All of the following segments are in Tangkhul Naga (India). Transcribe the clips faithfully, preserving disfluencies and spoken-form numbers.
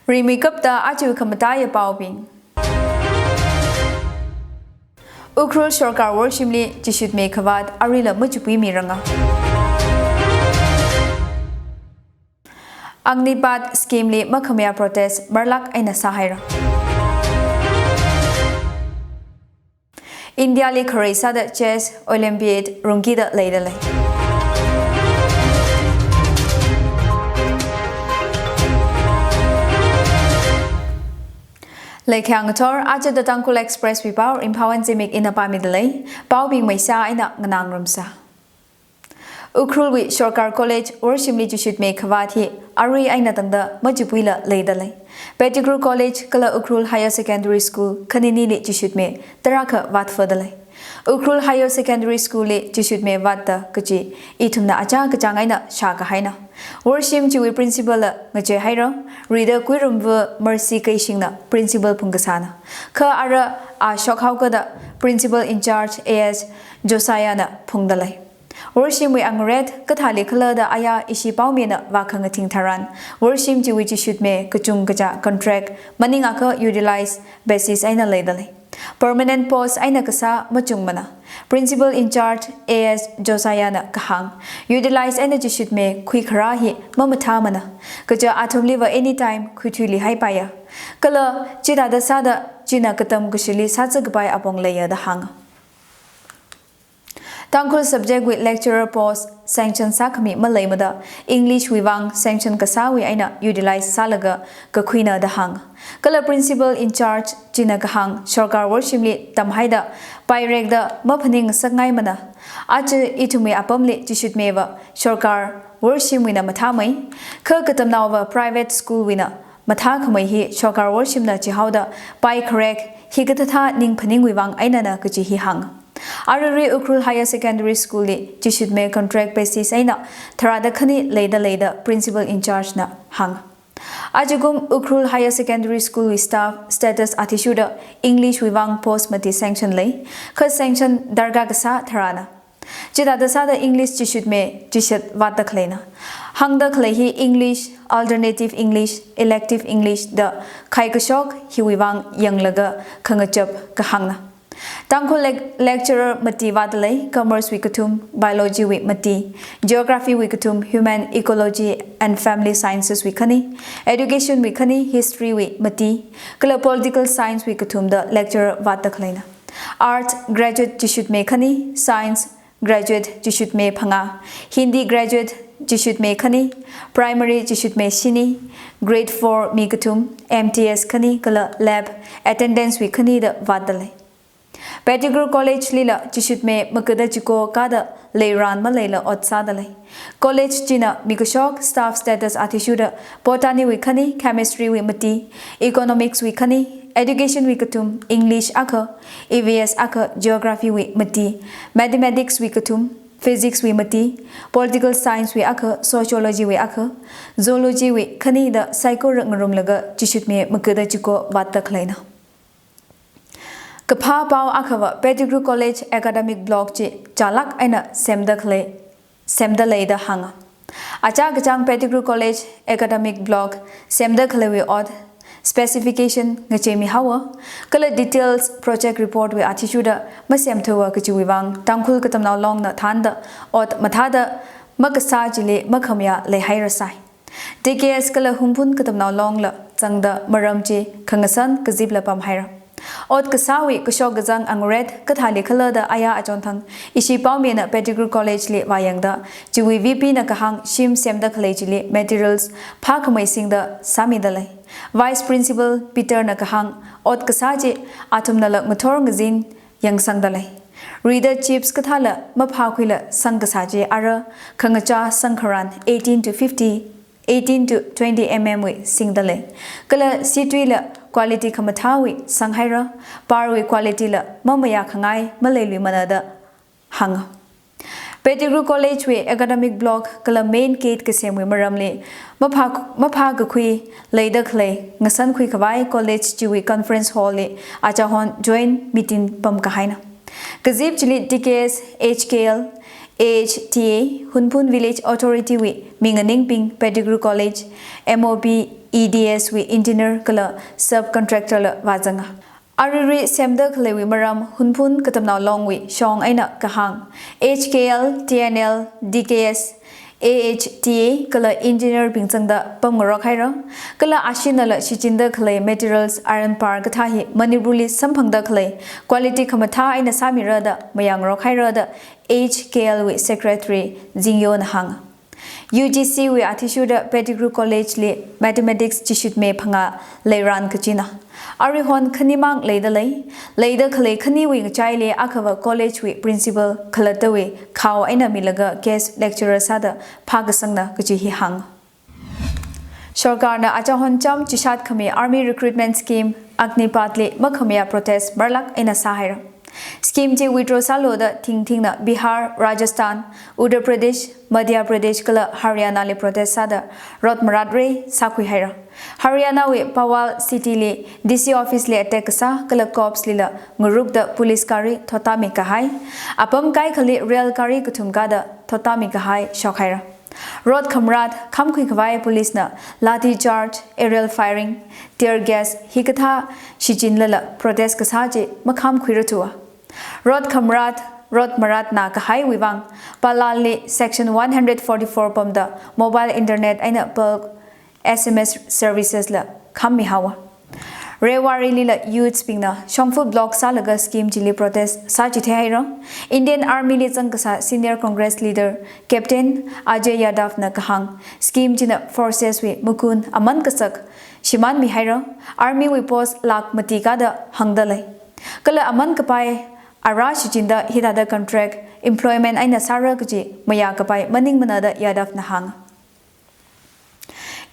Rimeikapta aja khamataiya paobing. Ukhrul Sorkar worshimli chishutmi khavāt aruila machupuimiranga. Agnipath scheme li makhamayā protest marlāk eina sāhaira. India li kharei sāda Chess Olympiad rungkida leidalei. Leikhyang ngathor, aja The Tangkhul Express wui pao Ringphāwon Zimik ina pāmidalei, paobing maisa eina nganāngarumsa. Ukhrul wui Sorkar College worshimli chishutmi khavāt hi arui eina tangda machupuila leidalei. Pettigrew College kala Ukhrul Higher Secondary School khaninili chishutmi tarākha vātfadalei. Ukhrul Higher Secondary School li chishutmi vātda kachi ithumna achā kachāng eina shākahaina. Worshim chiwui principal la ngacheihaira, Rida Kuirumva Mercy Keishingna principal phungkasāna. Kha ara a shokhaokada principal in charge A S Josiah na phungdalei. Worshimwui angaret kathāli khala da aya ishi paomina vākhangathing tharan, worshim chiwui chishutmi kachungkacha contract maningakha utilize basis eina leidalei. Permanent post eina kasā machungmana. Principal in charge A S Josiah na kahāng, utilize eina chishutmi khuikharā hi mamathāmana. Kaja athumliva anytime khuithuili haipaiya. Kala chithāda sāda china katam kashili sāzā kapai apong leiya da hānga. Tangkhul subject wui lecturer post sanction sākhami maleimada English wui vang sanction kasāwui eina utilize sālaga kakhuina da hānga. Kala principal in charge china kahāng, Sorkar worshimli tamhaida pairekda maphaning ngasakngaimana. Aja ithumwui apamli chishutmiva Sorkar worshimwuina mathāmei, kha katamnaova private school wuina mathākhamei hi Sorkar worshimna chihaoda pai kharek hi kathāthā ning phaningwui vang einana kachi hi hānga. Aruirui Ukhrul Higher Secondary School li chishutmi contract basis eina tharāda khani leida leida principal in charge na hānga. Ajakum Ukhrul Higher Secondary School wui staff status athishurda English wui vang post mati sanction lei, kha sanction darkar kasā tharāna. Chithāda sāda English chishutmi chishat vātda khaleina. Hāngda khalei hi English, alternative English, elective English da khai kashok hiwui vang yanglaga khangachap kahāngna. Tangkhul lec-, lecturer mati vātdalei, commerce wui kathum, biology wui mati, geography wui kathum, human ecology and family sciences wui khani, education wui khani, history wui mati, kala political science wui kathum da lecturer vātda khaleina. Arts graduate chishutmi khani, science graduate chishutmi phangā, Hindi graduate chishutmi khani, primary chishutmi shini, grade four mi kathum, M T S khani kala lab attendance wui khani da vātdalei. Pettigrew College lila chishutmi makada chiko kada leiran maleila ot sādalei. College china mikashok staff status athishurda botany wui khani, chemistry wui mati, economics wui khani, education wui kathum, English akha, E V S akha, geography wui mati, mathematics wui kathum, physics wui mati, political science wui akha, sociology wui akha, zoology wui khani da saikora ngarumlaga chishutmi makada chiko vātda khaleina. Kaphā pao akhava Pettigrew College Academic Block chi chālāk eina semda khalei, semda leida hānga. Achā kachāng Pettigrew College Academic Block semda khaleiwui ot specification ngacheimihaowa, kala details project report wui athishurda masemthuwa kachiwui vang Tangkhul Katamnao Longna thānda ot mathāda makasā chili makhamayā leihairasai. T K S kala Hungpung Katamnao Longla zangda maram chi khangasan kazipla pamhaira. Ot kasāwui kashok kazang angaret kathāli khala da aya achonthang ishi paomina Pettigrew College li vāyangda, chiwui V P na kahāng shim semda khalei chili materials phākhamei singda sāmidalei. Vice Principal Peter na kahāng ot kasā chi athumnala ngathor ngazin yangsangdalei. Rida chips kathāla maphākhuila sangkasā chi ara khangachā sangkharan eighteen to fifty, eighteen to twenty M M wui singdalei. Kala situila quality khamathāwui sanghaira, par wui quality la mamayā khangai maleiluimana da hānga. Pettigrew College wui academic block kala main gate kasemwui maramli maphā, maphākakhui leida khalei ngasankhui khavai college chiwui conference hall li achahon joint meeting pamkahaina. Kazip chili T K S, H K L, A H T A, Hunphun Village Authority wui minganingbing, Pettigrew College, M O P E D S wui engineer kala subcontractor la vāzanga. Aruirui semda khaleiwui maram Hunphun Katamnao Longwui shong eina kahāng, H K L, T N L, D K S, A H T A kala engineer bing zangda pamngarok haira. Kala ashinala shichinda khalei materials iron bar kathā hi Manipurli samphangda khalei quality khamathā eina sāmira da mayangarok haira da H K L wui secretary Zingyona hāng. U G C wui athishurda Pettigrew College li mathematics chishutme phangā leiran kachina. Aruihon khanimang leida lei, leida khalei khaniwui ngachaili akhava college wui principal khalattawui khao eina milaga guest lecturer sāda phākasangna kaji hi hāng. Sorkarna achahon cham chishat khami army recruitment scheme Agnipath li makhamayā protest marlak eina sāhaira. Scheme chi withdraw sālu da thingthingna Bihar, Rajasthan, Uttar Pradesh, Madhya Pradesh kala Haryana li protest sāda rot marat rei sākhui haira. Haryana wui Pawar city li D C office li attack kasā kala cops lila ngarukda police gari thotami kahai, apam kaikhali rail gari kathum kāda thotami kahai shok haira. Rot khamarat khamkhui khavai police na lathi charge, aerial firing, tear gas hikathā shichinlala protest kasā chi makhamkhuira thuwa. Rot khamarat, rot maratna kahaiwui vang, Palar li section one hundred forty-four pamda mobile internet eina bulk S M S services la khammi haowa. Rewari lila youths bingna shongfa block sālaga scheme chili protest sāchithei haira. Indian Army li zangkasā senior Congress leader Captain Ajay Yadav na kahāng, scheme china forces wui makun aman kasak shimānmi haira, army wui post lakh mati kāda hāngda lei. Kala aman kapai ara shichinda hithāda contract employment eina sāra kaji mayā kapai maningmana da Yadav na hāng.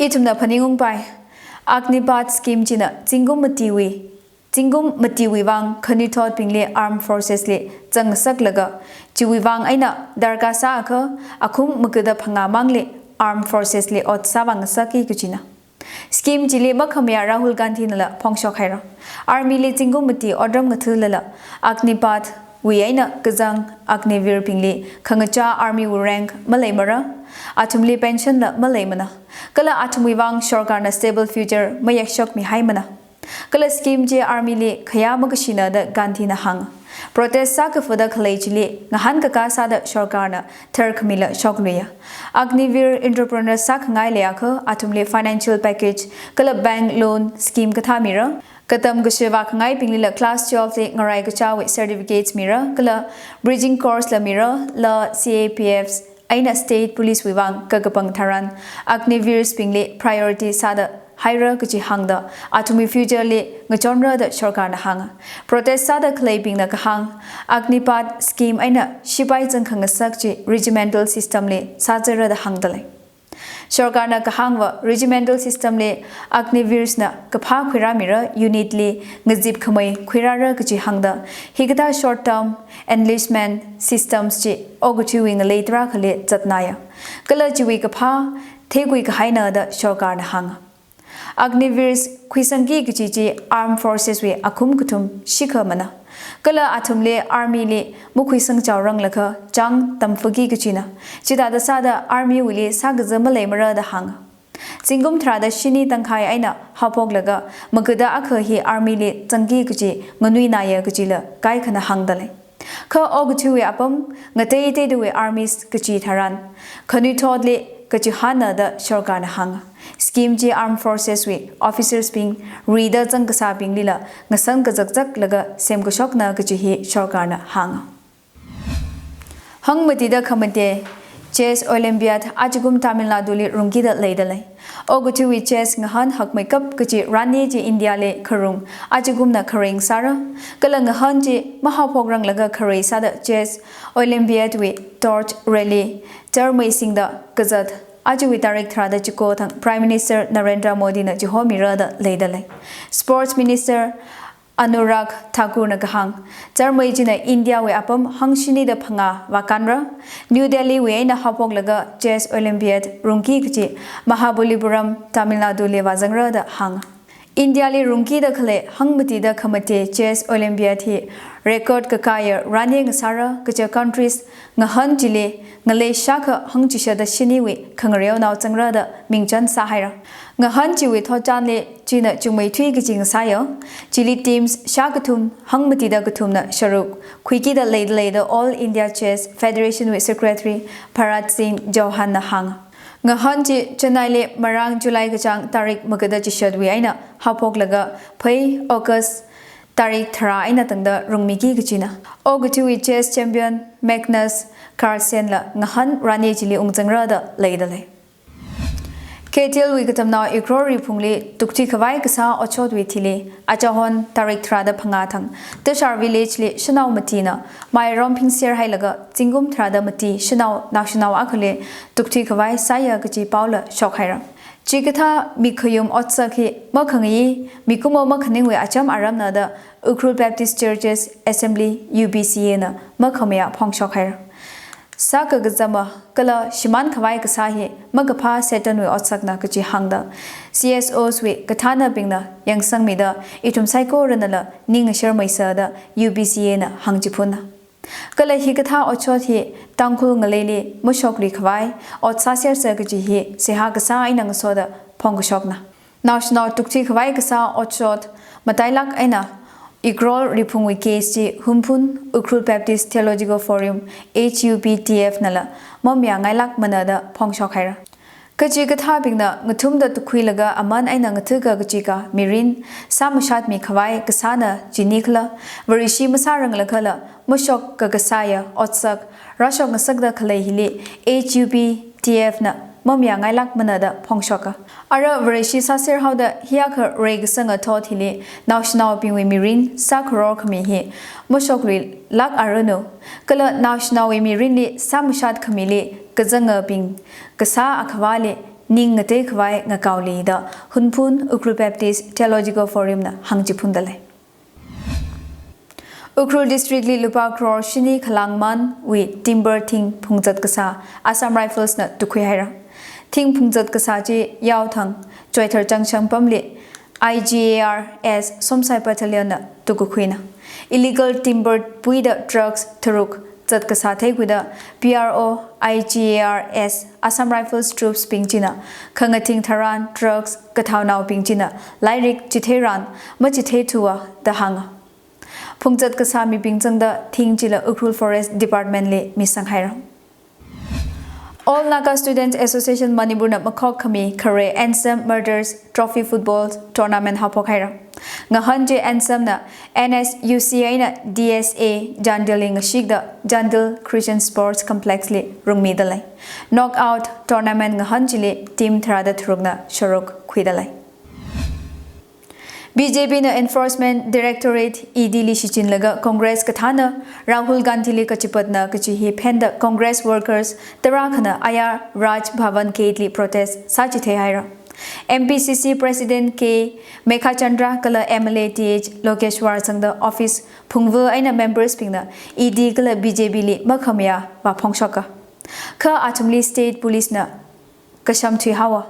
Ithumna phaningungpai, Agnipath scheme china zingkum matiwui, zingkum matiwui vang khanuithotbingli armed forces li zangsaklaga, chiwui vang eina darkar sāakha akhum magada phangā mangli armed forces li ot sāvāngasaki kachina. Scheme chili makhamayā Rahul Gandhi nala phongshok haira. Army li zingkum mati otram ngathālala Agnipath wui eina kazang Agniveer bingli khangachā army wui rank maleimara, athumli pension la maleimana. Kala athumwui vang sorkarna stable future mayakshokmi haimana. Kala scheme chi army li khayā makashina da Gandhi na hāng. Protest sākaphada khalei chili ngahānkakā sāda sorkarna tharkhamila shokluiya. Agniveer entrepreneur sākhangai leiakha athumli financial package kala bank loan scheme kathā mira. Katam kashi vākhangaibinglila class twelve li ngarai kachāwui certificates mira, kala bridging course la mira, la C A P Fs eina state police wui vang kakapang tharan Agniveers bingli priority sāda haira kaji hāngda athumwui future li ngachonra da sorkarna hānga. Protest sāda khaleibingna kahāng, Agnipath scheme eina shipai zangkhangasak chi regimental system li sāzara da hāngda lei. Sorkarna kahāngva regimental system li Agniveers na kaphā khuirāmira, unit li ngazip khamei khuirāra kaji hāngda, hikathā short term enlistment systems chi okathuiwui ngalei tarākhali zatnaya. Kala chiwui kaphā theikhui kahaina da sorkarna hānga. Agniveers khuisangki kaji chi armed forces wui akhum kathum shikhamana. Kala athumli army li makhuisangchaoranglakha chang tamfaki kajina. Chithāda sāda army wuili sākaza maleimara da hānga. Zingkum tharāda shini tangkhai eina haophoklaga magada akha hi army li zangki kaji nganuinaya kajila kaikhana hāngda lei. Kha okathuiwui apam ngateiteidawui armies kachi tharan khanuithotli kachihānna da sorkarna hānga. Scheme chi armed forces wui officers bing, rida zangkasābinglila ngasang kazakzaklaga semkashokna kaji hi sorkarna hānga. Hangmatida khamate, Chess Olympiad ajakum Tamil Nadu li rungkida leida lei. Okathuiwui chess ngahān hakmeikap kaji rani chi India li kharung ajakumna khareng sāra. Kala ngahān chi mahaophokranglaga kharei sāda Chess Olympiad wui torch rally charmei singda kazat ajawui tarik tharāda chiko thang Prime Minister Narendra Modi na chihomira da leida lei. Sports Minister Anurag Thakur na kahāng, charmei china India wui apam hangshinida phangā vākanra. New Delhi wui eina haophoklaga Chess Olympiad rungki kaji Mahabalipuram, Tamil Nadu li vāzangra da hānga. India li rungkida khalei hangmatida khamate Chess Olympiad hi record kakaya rane ngasāra kaja countries ngahān chili ngalei shākha hangchishāda shiniwui khangareonao zangra da mingchan sāhaira. Ngahān chiwui thotchanli china chungmeithui kaji ngasāya. Chili teams shākathum hangmatida kathumna sharuk khuikida leida leida All India Chess Federation wui Secretary Bharat Singh Chauhan na hānga. Ngahān chi Chennai li marāng July kachāng tarik magada chishatwui eina haophoklaga phei August tarik tharā eina tangda rungmiki kachina. Okathuiwui chess champion Magnus Carlsen la ngahān rane chili ungzangra da leida lei. Keithelwui katamnao Ukhrul Riphungli tukthui khavai kasā otshotwui thili achahon tarik tharāda phangā thang Tashar village li shanao matina mairom phingser hailaga zingkum tharāda mati shanao naoshinao akhali tukthui khavai sāya kaji paola shokhaira. Chikathā mikhayum otsak hi makhangai mikumo makhaningwui acham aramna da Ukhrul Baptist Churches Assembly, U B C A na makhamayā phongshokhaira. Sākakazama kala shimān khavai kasā hi makaphā Satanwui otsakna kaji hāngda C S Os wui kathānabingna yangsangmida ithum saikoranala ning ngasharmeisa da U B C A na hāngchiphunna. Kala hikathā otshot hi Tangkhul ngaleili mashoklui khavai ot sāsersa kaji hi seihā kasā eina ngasoda phongkashokna. Naoshinao tukthui khavai kasā otshot matailāk eina Ukhrul Riphungwui case chi Hunphun Ukhrul Baptist Theological Forum, H U B T F nala mamayāngailākmana da phongshokhaira. Kachikathābingna ngathumda tukhuilaga aman eina ngathaka kachika mirin sāmashatmi khavai kasāna jinikhala, Vareshi masāranglakhala mashok kakasāya otsak rāshok ngasakda khalei hili H U B T F na mamayāngailākmana da phongshoka. Ara Vareshi sāser haoda hiyākha reikasanga thot hili naoshinaobingwui mirin sākharor khami hi mashokluilāk aranu. Kala naoshinaowui mirinli sāmashat khamili kazangabing kasā akhavāli ning ngatei khavai ngakaoli da Hunphun Ukhrul Baptist Theological Forum na hāngchiphunda lei. Ukhrul District li lupā crore shini khalāngmanwui timber thing phungzat kasā Assam Rifles na tukhuihaira. Thing phungzat kasā chi yaothang Choithar Junction pamli I G A R S Somsai Battalion na tukakhuina. Illegal timber puida trucks tharuk zat kasā theikhuida P R O, I G A R S, Assam Rifles troops bing china khangathing tharan trucks kathaonaobing china lairik chitheirān machitheithuwa da hānga. Phungzat kasā mibing zangda thing chila Ukhrul Forest Department li misanghaira. All Naga Students Association Manipur na makhok khami khare ANSAM Murders Trophy Football Tournament haophokhaira. Ngahān chi ANSAM na N S U C eina D S A Chandel li ngashikda Chandel Christian Sports Complex li rungmida lei. Knockout tournament ngahān chili team tharāda tharukna sharuk khuida lei. B J P na Enforcement Directorate, E D li shichinlaga Congress kathāna Rahul Gandhi li kachipatna kachi hi phenda Congress workers tarākhana ayar Raj Bhavan gate li protest sāchitheihaira. M P C C President K Meghachandra kala M L A Th Lokeshwar zangda office phungva eina members bingna E D kala B J P li makhamayā vāphongshoka. Kha athumli state police na kasham thuihaowa.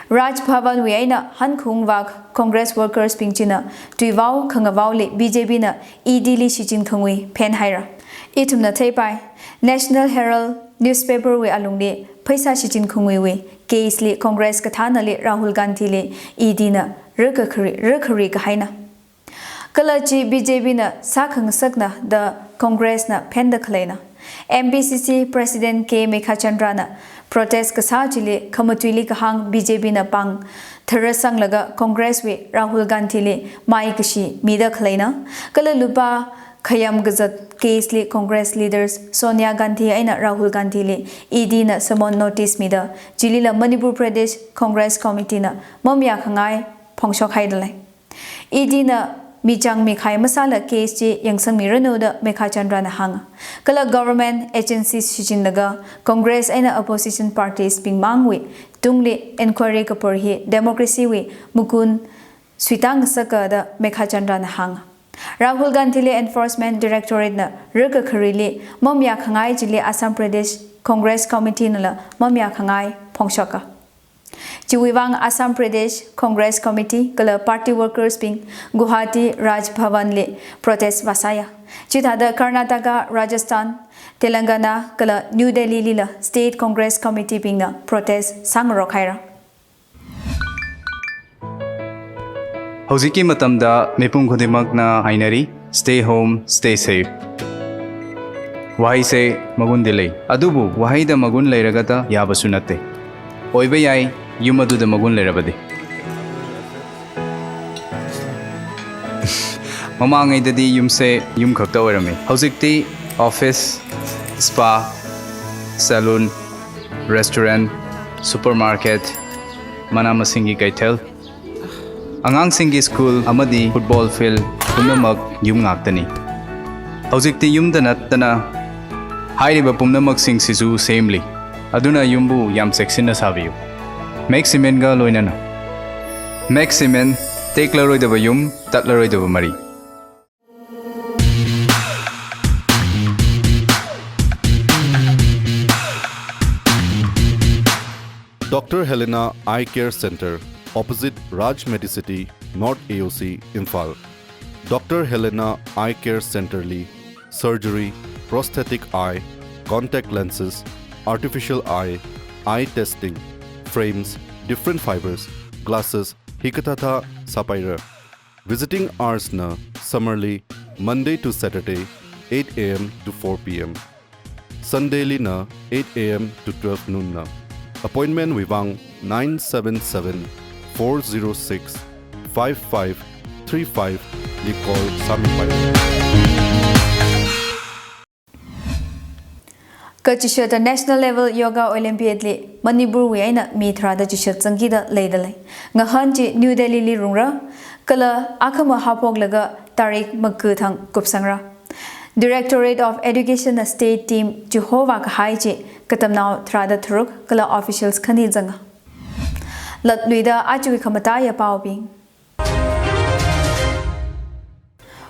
Raj Bhavan wui eina hankhung vak Congress workers bing china tuivao khangavaoli B J P na E D li shichin khangui phenhaira. Ithumna theipai, National Herald newspaper wui alungli pheisā shichin khanguiwui case li Congress kathānali Rahul Gandhi li E D na rākakhari, rākhari kahaina. Kala chi B J P na sākhangasakna da Congress na phenda khaleina. M P C C President K Meghachandra na protest kasā chili khamatuili kahāng B J P na pāng tharasanglaga Congress wui Rahul Gandhi li maikashi mida khaleina. Kala lupā khayam kazat case li Congress leaders Sonia Gandhi eina Rahul Gandhi li E D na summon notice mida chilila Manipur Pradesh Congress Committee na mamayā khangai phongshokhaida lei. E D na michang mikhai masāla case chi yangsangmiranu da Meghachandra na hānga. Kala government agencies shichinlaga Congress eina opposition parties bing mangwui tungli inquiry kapur hi democracy wui magun suitang ngasaka da Meghachandra na hānga. Rahul Gandhi li Enforcement Directorate na rākakharili mamayā khangai chili Assam Pradesh Congress Committee nala mamayā khangai phongshoka. Chiwui vang Assam Pradesh Congress Committee kala party workers bing Guwahati Raj Bhavan li protest vāsāya. Chithāda Karnataka, Rajasthan, Telangana kala New Delhi lila State Congress Committee bingna protest sāngarok haira. Hꯧjikki matamda mipum khudingmakna hainari, "Stay home, stay safe." Wahaise magundi lei. Adubu wahaida magun leiragada yabasu natte. Oiba yai, yum aduda magun leirabadi. Mamangaidadi yumse yum khakta oirame. Hojikti office, spa, salon, restaurant, supermarket, mana masinggi kaithel, angangsinggi school amadi football field pumnamak yum ngaktani. Hojikti yumda nattana hairiba pumnamaksing sisu semli. Aduna yumbu yam cheksinna sābiyu. Max Cement ga loinana. Max Cement, teklaroidaba yum, tatlaroidaba mari. Doctor Helena Eye Care Center, opposite Raj Medicity, North A O C, Imphal. Doctor Helena Eye Care Center li surgery, prosthetic eye, contact lenses, artificial eye, eye testing, frames, different fibers, glasses, hikathāthā sāpaira. Visiting hours na summer li Monday to Saturday, eight A M to four P M. Sunday lina eight A M to twelve noon na. Appointment wui vang nine seven seven, four zero six, five five three five li call sāmipai. Kachishata National Level Yoga Olympiad li Manipur wui eina mi tharāda chishat zangkida leidalei. Ngahān chi New Delhi li rungra, kala akhama haophoklaga tarik maga thang kupsangra. Directorate of Education na state team chihovā kahai chi katamnao tharāda tharuk kala officials khani zanga. Latluida ajawui khamataiya paobing.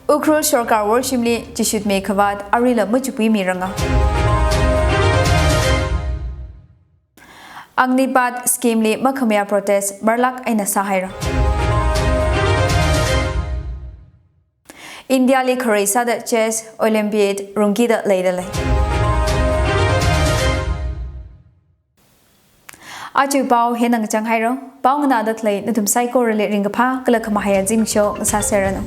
Ukhrul sorkar worshimli chishutmi khavāt aruila machupuimiranga. Agnipath scheme li makhamayā protest marlak eina sāhaira. India li kharei sāda chess Olympiad rungkida leidalei. Ajawui pao hina ngachang haira. Pao nganāda khalei nathum saikorali ringkaphā kala khamahaiya zimiksho ngasāserranu.